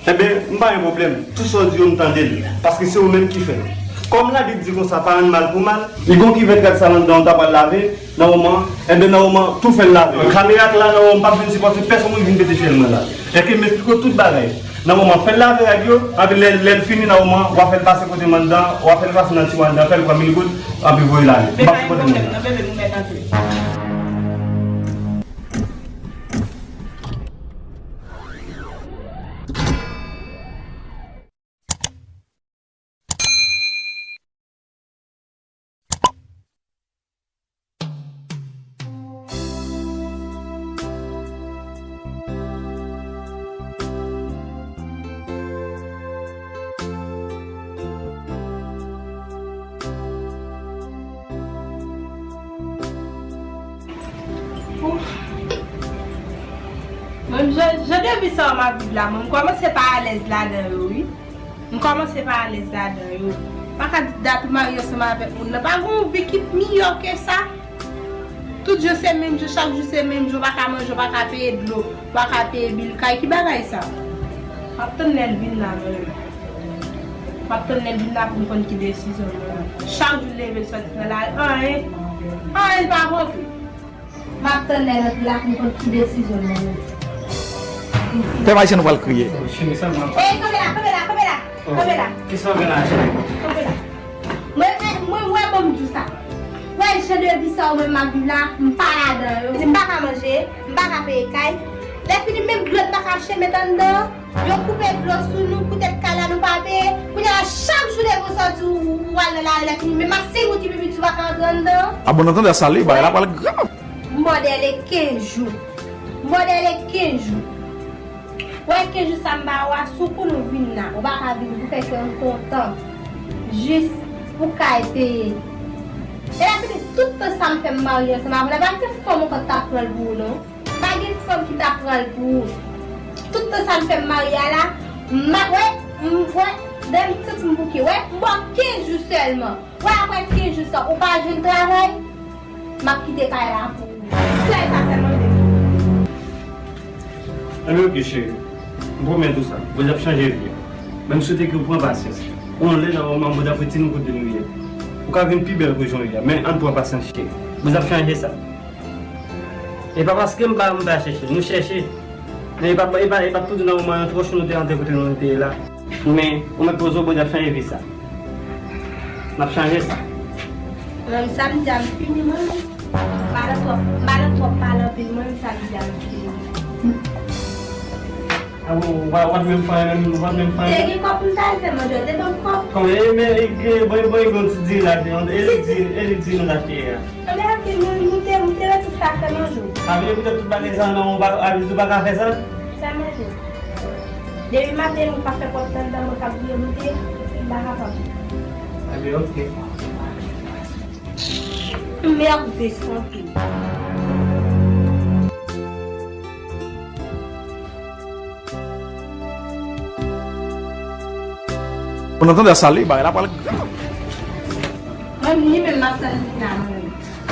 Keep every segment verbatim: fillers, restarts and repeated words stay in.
Enben, m pa gen pwoblèm. Tout sa w di yo, m tande l. Paske se ou menm ki fè l. Kòm Labib di konsa, pa rann mal pou mal, li gon kivèt gad sa anndan w ta pral lave, nan moman, enben, nan moman, tou fè l lave. Kamera k la, nan moman, m p ap vin sipòte pèsonn moun vin pete fyèl mwen la. Enke m esplike w tout bagay. Nan moman, fè l lave rad yo, epi lè, lè l fini, nan moman, w a fè l pase kote m anndan, w a fè l pase nan tiwa anndan, fè l pran mil goud, epi voye l ale. M p ap sipòte moun nan. Ouf. Mwen, jan, jan de vi sa yo m ap viv la, mwen, m kòmanse pa alèz ladan yo, wi. M kòmanse pa alèz ladan yo. Pa ka di dat ou marye ansanm avèk moun nan. Pa gen yon vi ki miyò ke sa. Tout jou se menm jou, chak jou se menm jou, ou pa ka manje, ou pa ka peye dlo, ou pa ka peye bil kay. Ki bagay sa? M ap tann lè l vin la, mwen. M ap tann lè l vin la pou m konn ki desizyon l pran. Chak jou l leve, l soti nan lari, anyen, anyen l pa pote. M ap tann lè l antre la pou m konn ki desizyon l pran. Pèp ayisyen nou pral kriye. Ey, kanpe la, kanpe la, kanpe la, kanpe la. Kisa w gen la, cheri? Kanpe la. Mwen, mwen, mwen, mwen, ban m di w sa. Wè, jan de vi sa yo mwen m ap viv la, m pa ladan yo. M pa ka manje, m pa ka peye kay. Lè fini, menm dlo n pa ka achte met anndan. Yo koupe dlo sou nou, poutèt kay la nou pa peye. Kounye a, chak jou depi w sòti, ou, ou al nan lari, lè fini, menm ak senk goud ki pi piti, ou pa ka antre anndan. A bon, nan tande sa, li, bagay la pral grav. M ba w dèlè kenz jou. M ba w dèlè kenz jou. Wè, kenz jou sa m ba w a, si w konnen w vin la, ou pa ka vin pou fè kè m kontan. Jis pou kay peye. E lè fini, tout tan sa m fè m marye ansanm avè w la, pa gen fanm ankò t ap pran l pou ou, non. Pa gen fanm ki t ap pran l pou ou. Tout tan sa m fè m marye a la, m a, wè, m, wè, dèyè m santi m bouke. Wè, m ba w kenz jou sèlman. Wè, apre kenz jou sa, ou pa jwenn travay, m ap kite kay la pou ou. Sèl sa sèlman m te di. Enben, oke, cheri. M pwomèt ou sa. Bondye ap chanje vi a. Men m swete ke w pran pasyans. Yon lè nan moman, Bondye ap retire nou kote nou ye. Ou ka vin pi bèl ke jan w ye a. Men ann pran pasyans, cheri. Bondye ap chanje sa. E pa paske m pa, m pa chèche. Nou chèche. Men e pa, e pa, e pa pou di nan moman an twò cho nou te rantre kote nou te ye la. Men, ou mèt poze w, Bondye ap chanje vi sa. N ap chanje sa. Mwen, samdi a m fini, mwen. M pa nan twòp, m pa nan twòp pale anpil, mwen, samdi a m fini. A bon, w pa, w pa t menm fè anyen menm, w pa t menm fè anyen? Te gen kòb pou m ta al fè manje, te ban m kòb. Kòman, e, men, e, e, bon, bon, e, bon, ti diri la, e, e, di, e, di nou l achte a. Anben, anpil moun, moute, moute, rete sa fè manje. A vle poutèt tout bagay sa, non, ou pa, a vle di ou pa ka fè sa? Fè manje. Depi maten, ou pa fè kòb anndan, mwen k ap vire moute, m pa kapab. Anben, oke. Merde, santi. Ou nan tande sa, li, bagay la pral grav. Mwen, ni menm m ap tann li la, mwen.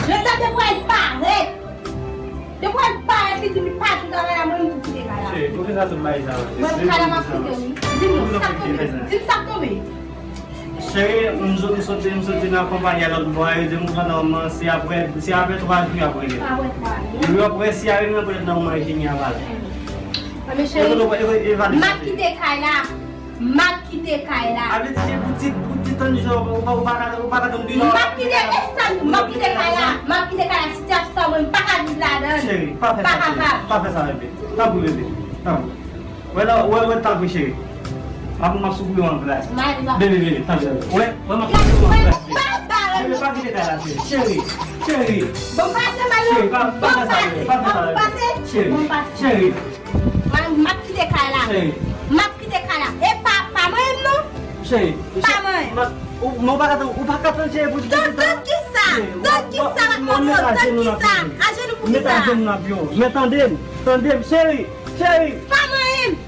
Jodi a te pral parèt. Te pral parèt, li di li pa jwenn travay la, mwen, m di kite kay la. Cheri, poukisa tout bagay sa yo? Mwen, kay la m ap kite, wi. Di m, sa k tonbe? Di m sa k tonbe? Cheri, m sot-, m soti, m soti nan konpayi a lòt bò a, yo di m konsa nòmalman, se apre, se apre twa jou y ap rele. Apre twa jou. Yo ap wè si a rele nan pwèt nan moman e fini a pale. Anben cheri, m ap kite kay la. M ap kite kay la. A vle di se pou ti, pou ti tan jan, ou pa, ou pa ka, ou pa ka tann pi jan. M ap kite, e sa, m ap kite kay la. M ap kite kay la. Sitiyasyon sa mwen, m pa ka viv ladan l. Cheri, pa fè sa, cheri. Pa kapab. Pa fè sa, bebe. Tanpri, bebe. Tanpri. Wè la, wè, wè, tanpri, cheri. M ap, m ap soukouye w an gras. Bebe, bebe, tanpri. Wè, wè, m ap soukouye w an gras, cheri. Bebe, pa kite kay la, cheri. Cheri, cheri. Bon, pase, Mayo. Cheri, pa, pa fè sa, bebe. Pa fè sa, bebe. Cheri, cheri. M ap kite kay la. Cheri. M ap kite kay la. E pa, pa manyen m, non. Cheri. Pa manyen m. Ou, ou pa ka tann, ou pa ka tann, cheri, pou di. Tann, tann kisa? Tann kisa, tann kisa? Ajenou pou kisa? Met ajenou nan pye w. Men tande m, tande m, cheri. Cheri! Pa manyen m!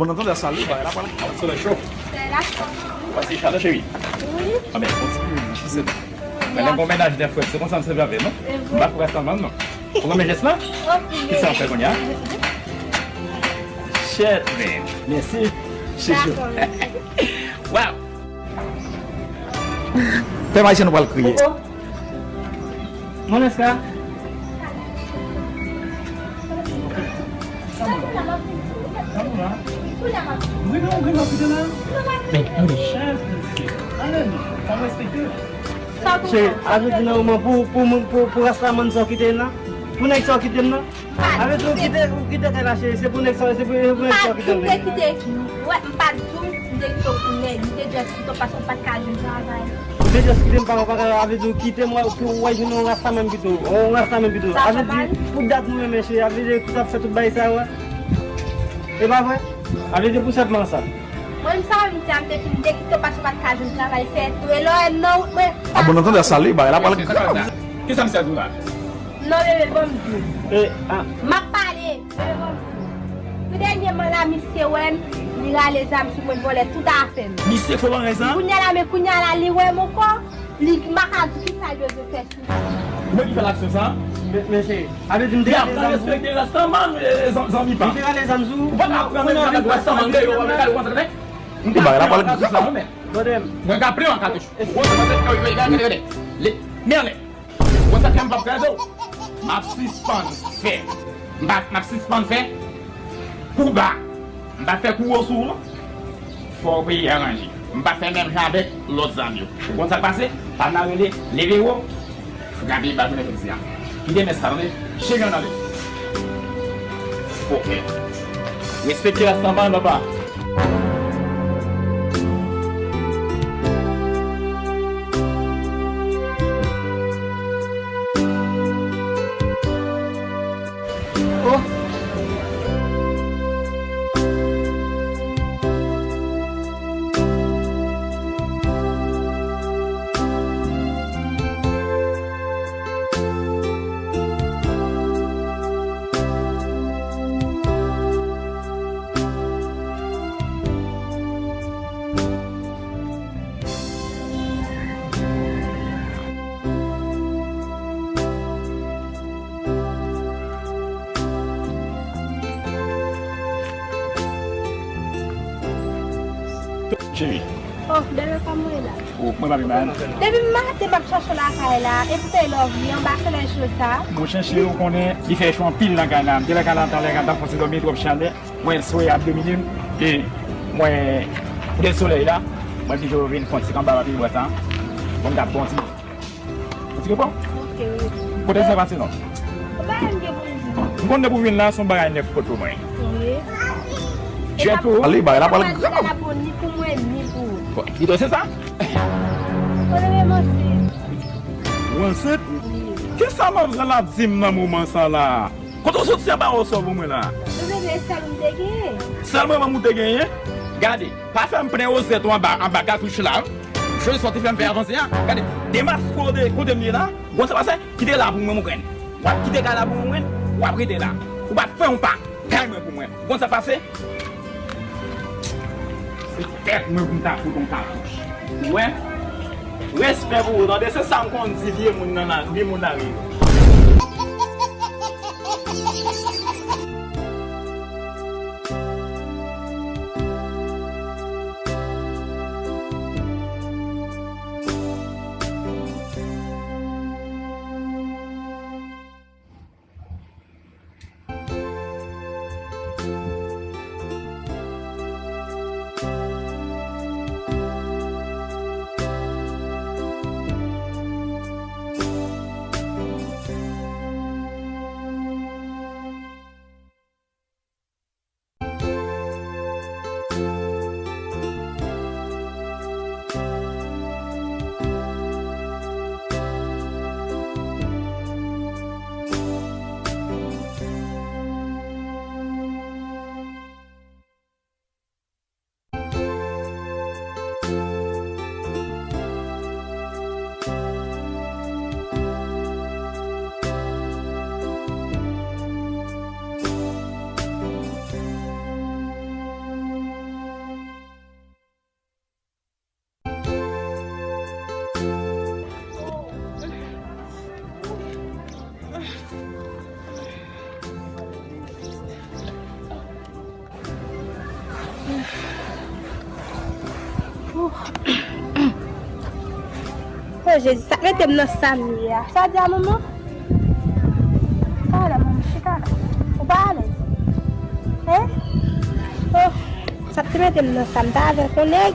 Bon, nan tande sa, li, bagay la pral. Solèy cho. Solèy la cho. Pase chalè, cheri. Wi. A ben, kontinye, chise. Men lè gon mennaj de frè, se konsa m se vle non. M pa fè sa, non. Ou renmen jès la? Ki sa w fè kounye a? Shit, man. Mèsi. Chouchou. Dakò, mèsi. Wow. Pè Maisyen, nou pral kriye. Oh, oh. Moneska. Cheri, avèk nan moman pou, pou, pou, pou, pou Rastaman sa w kite la? Pou nèg sa w kite m nan? Avèk ou kite, ou kite kay la, cheri, se pou nèg sa, se pou, se pou nèg sa w kite m nan. M pa di w m te kite w, m te kite w pou nèg, m te just kite w paske w pa t ka jwenn travay. Ou te just kite m pa, pa ka, avèk ou kite m, pou w al jwenn yon Rastaman pito, yon Rastaman pito. Avèk ou, pou dat nou renmen, cheri, avèk ou, sa fè tout bagay sa yo. E pa vre? Avèk ou, pou sèlman sa. Mwen, m sa m di a, m te fin, m te kite w paske w pa t ka jwenn travay, se tou. E lè w wè m nan wout mwen. A bon, nan tande sa, li, bagay la pral grav. Kisa misye di w la? Non, bebe, ban m di w. E, a. M ap pale, bebe, ban m di w. Tou dènyèman la, misye wè m, li rale zam sou mwen, l vòlè tout afè m. Misye fò bagay sa? Kounye a la, men kounye a la, li wè m ankò, li, m pa ka di kisa l bezwen fè sou mwen. Mwen ki fè l aksyon sa? Men, men cheri, avèk ou, m te rale zam sou ou. Aprann respekte Rastaman, e, e, zan-, zanmi pa. M te rale zam sou ou. Ou pa ka aprann respekte Rastaman, gade yo, gade yo konsa, tande. M te bagay la pral grav. Mwen ka plen an katouch. Ou konn sa k pase? Gade, gade, gade. Men anlè. Ou konn sa k fè m p ap kraze w? M ap sispann fè. M ap, m ap sispann fè kou ba. M p ap fè kou wo sou ou non. Fò w peye aranje. M p ap fè menm jan avèk lòt zam yo. Ou konn sa k pase? Zam la rele leve wo. Frape ba jounen jodi a. Kite mès sa, tande? Cheri an ale. Fòkè. Respekte Rastaman, papa. Oh. Cheri. Oh, bebe, kòman w ye la? Oh, mwen pa pi mal. Depi maten m ap chache w lakay la, e pou te love li anba solèy cho sa. Monchè cheri, ou konnen, li fè cho anpil nan kay la. M te lakay la talè, m t ap fè yon ti dòmi, twòp chalè. Mwen, solèy ap domine m. E mwen, kote solèy la, mwen toujou vin fè yon ti kanba nan pye bwa sa. Bon, m t ap bon ti Ou ti konprann? Ok, wi. Kote sa pase non? Ou pa menm gen pou l di. M konn depi w vin la, se yon bagay nèf pot pou mwen. Wi. Jwèt ou. Ale, bagay la pral grav. Ni pou mwen, ni pou ou. Bon, li dwe se sa? Ou leve m ansent. Ou ansent? Wi. Kisa manmzèl ap di m nan moman sa la? Kote w soti a ba w sò pou mwen la? Ou leve sèl ou te genyen. Sèl mwen menm ou te genyen? Gade, pa fè m plen wozèt ou anba, anba katouch la. Jodi sa w te fè m fè avanse a. Gade, demaske w de kote m ye la. Bon, sa pase, kite la pou mwen, mwen konn. W ap kite kay la pou mwen, w ap rete la. Ou p ap fè yon pa kay mwen pou mwen. Bon, sa pase. Se tèt mwen pou m ta fout yon katouch. Ou wè? Respè pou ou, tande? Se sa m konn di vye moun nan la, vye moun lari yo. Jezi, sa k mete m nan sa m ye a. Sa w di a, manman? Sa w la, manman? Chita la. Ou pa alèz? Hein? Oh, sa k te mete m nan sa, m t avèk yon nèg.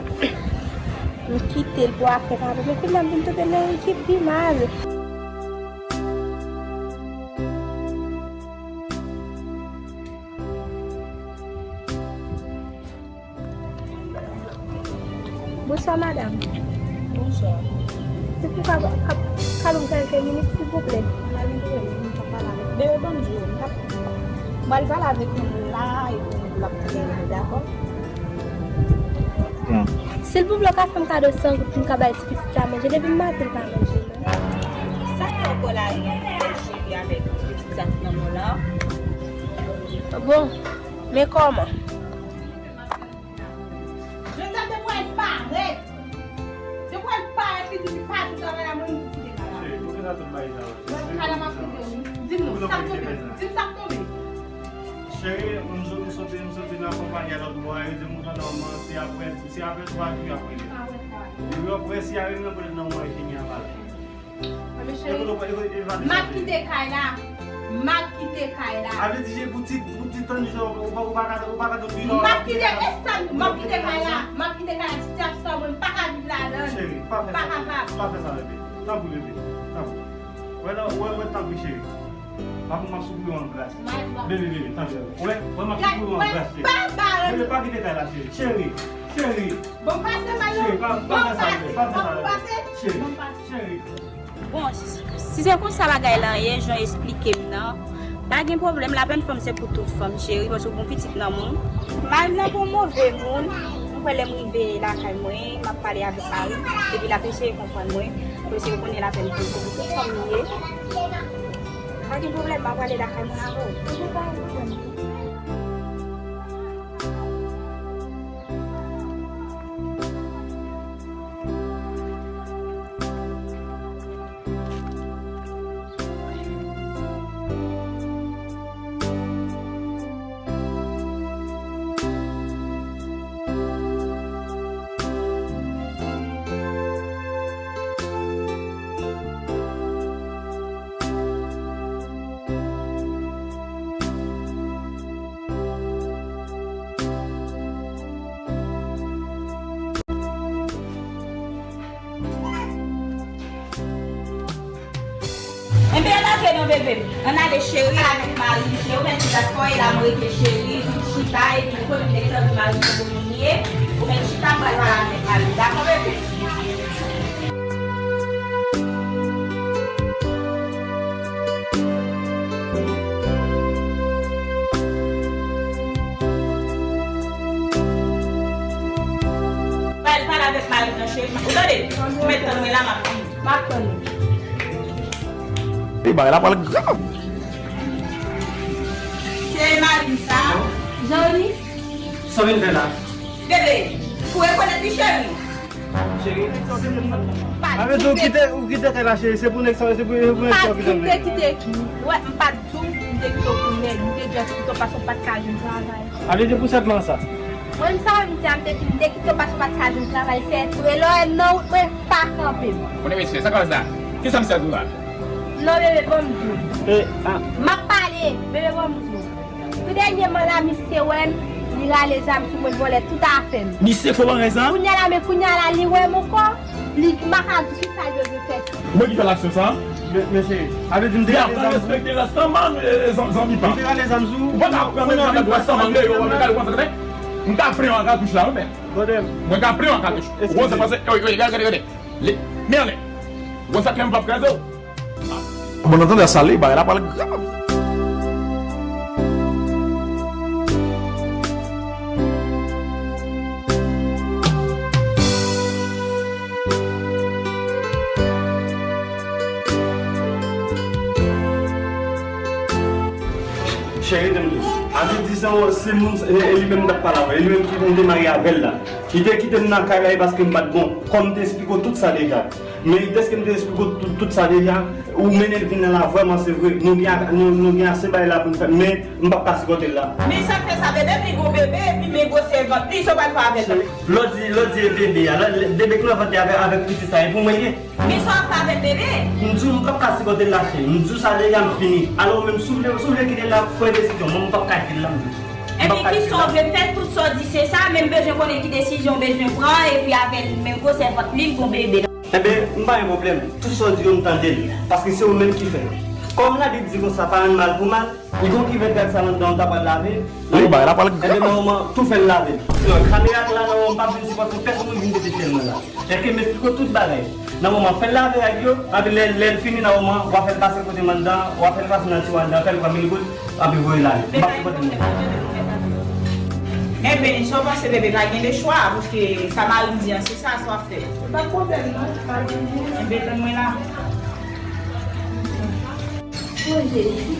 M kite l pou afè pa m. Men kounye a m vin tonbe nan yon ki pi mal. Bonswa, madanm. Bonswa. Se pou ka, ka, ka ban m kèlke minit, silvouplè. Mwen vin pou mwen, mwen pa pale avèk. Bebe, ban m di w, m t ap, m pral pale avèk yon moun la, epi l ap di m, dakò? Silvouplè, w ka fè m kado san goud pou m ka bay ti pitit la manje. Depi maten, l pa manje, non. Sa k fè w kòlare, cheri, avèk ti pitit sa k nan men w la? Bon, men kòman? Joseph te pral parèt. Te pral parèt, li di li pa vin travay la, mwen, li di li pa la. Cheri, poukisa tout bagay sa yo? Mwen, kala m ap kite w. Di m non, sa k tonbe? Di m sa k tonbe. Cheri, m sot-, m soti, m soti nan konpayi a lòt bò a, yo di m ou nan nòmal, se apre, se apre twa jou y ap rele. Apre twa jou. Yo ap wè si a rele nan pwetèt nan mwen fini a pale. Mwen, cheri, m ap kite kay la. M ap kite kay la. A vle di, pou ti, pou ti tan jan, ou pa, ou pa ka, ou pa ka tou viv. M ap kite, e sa, m ap kite kay la. M ap kite kay la. Sitiyasyon sa, mwen, m pa ka viv ladan l. Cheri, pa fè sa. Pa kapab. Pa fè sa, bebe. Tanpri, bebe. Tanpri. Wè, non, wè, wè, tanpri, cheri. Papa, m ap sipliye w an gras. Bebe, bebe, tanpri. Wè, wè, m ap sipliye w an gras, cheri. Bebe, pa kite kay la, cheri. Cheri, cheri. Bon, pase, Mayo. Cheri, pa, pa fè sa, bebe. Pa fè sa, bebe. Cheri, cheri. Bon, si, si se konsa bagay la ye, jan w esplike m nan, pa gen pwoblèm, lapèn fanm se pou tout fanm, cheri, paske w gon pitit nan men w. Mari m nan pa yon move moun, m kwè lè m rive lakay mwen, m ap pale avèk mari m, epi l ap eseye konprann mwen, paske w konnen lapèn fanm se pou tout fanm li ye. Pa gen pwoblèm, m ap prale lakay mwen avè w. Enben, ann antre non, bebe m. Ann ale, cheri. Pale avèk mari m, cheri. Ou mèt chita, kò e la m rete, cheri. Vin chita, epi ou konnen nèg sa di mari m se bon moun li ye. Ou mèt chita, m pral pale avèk mari m. Dakò, bebe? Pale, pale avèk mari m nan, cheri. Ou tande? Ou mèt tann mwen la, m ap vini. M ap tann ou. E bagay la pral grav. Se mari m sa. Jan w ye? Sa w vin fè la? Bebe, ou rekonèt li, cheri? Cheri. Sa vle di ou kite, ou kite kay la, cheri, se pou nèg sa, se pou, se pou nèg sa w kite. M pa t di w te kite. Wè, m pa t di w m te kite w pou nèg, m te just kite w paske w pa t ka jwenn travay. A vle di pou sèlman sa. Mwen, sa w di a, m te di m te kite w paske w pa t ka jwenn travay, se vre, lè w wè m nan wout mwen, pa kanpe m. Konnen mesye, sa k ap la? Kisa misye ap di w la? Non, bebe, ban m di w. E, a. M ap pale, bebe, ban m di w. Tou dènyèman la, misye wè m, li rale zam sou mwen, vòlè tout afè m. Misye fò bagay sa? Kounye a la, men kounye a la, li wè m ankò, li m pa ka di kisa l bezwen fè. Mwen ki fè laksyon sa? Men, men cheri, a vle di m te rale zam sou ou? Respekte rastaman, e, e, zan-, zanmi pa. M te rale zam sou ou? Ou pa ka pran menm rastaman deyò, mwen gade kòman sa fè. M ka pran yon akatouch la, wi, men. Mwen ka pran yon akatouch. Ou konn sa pase, gade, gade, gade. Men anlè. Ou konn sa kè m p ap kraze w. Bon, nan tande sa, li, bagay la pral grav. Cheri, tande m di w. A vle di se, se moun, e, e li menm m t ap pale avè w. E li menm ki, m te marye avè l la. Li te kite m nan kay la, e paske m pa t bon. Kòm m te eksplike w tout sa deja. Men dèske m te esplike w tout, tout sa deja, ou mennen l vin nan la, vrèman se vre, nou gen, nou, nou gen ase bagay la pou n fè, men m p ap ka sipòte l la. Men sa k fè sa, bebe m, li gon bebe, epi men gwosè vant li, sa w pral fè avè l? Lè w di, lè w di e bebe a, lè, lè, bebe k nan vant li avèk, avèk pitit sa, e pou mwen l ye? Men sa w ap fè avèk bebe? M di w, m p ap ka sipòte l la, cheri. M di w sa deja, m fini. Alò, ou menm, si w vle, si w vle kite l la, pran desizyon. Mwen, m p ap ka kite l la, m di w. Epi, kisa w vle fè, tout sa w di, se sa, men m bezwen konnen ki desizyon w bezwen pran, epi avè l, men gwosè vant li, l gon bebe. Enben, m pa gen pwoblèm. Tout sa w di yo, m tande l. Paske se ou menm ki fè l. Kòm Labib di konsa, pa rann mal pou mal, li gon kivèt gad sa anndan, w ta pral lave l. Wi, bagay la pral grav. Enben, nan moman, tou fè l lave l. Non, kamera k la, nan moman, m p ap vin sipòte pèsonn moun vin pete fyèl mwen la. Èske m esplike w tout bagay? Nan moman, fè l lave rad yo, epi lè, lè l fini, nan moman, w a fè l pase kote m anndan, w a fè l pase nan tiwa anndan, fè l pran mil goud, epi voye l ale. M p ap sipòte moun. Enben, sa w panse, bebe, pa gen de chwa, paske sa mari m di an, se sa, sa w ap fè. Pa gen pwoblèm, non, pa gen. Enben, tann mwen la. Oh, Jezi.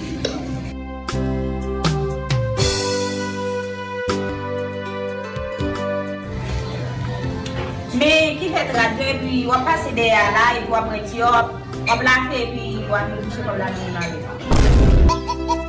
Men ki fè trad yo, epi w ap pase dèyè a la, epi w ap pran ti wòb, w ap lave, epi w ap vin kouche kòb la vin mare.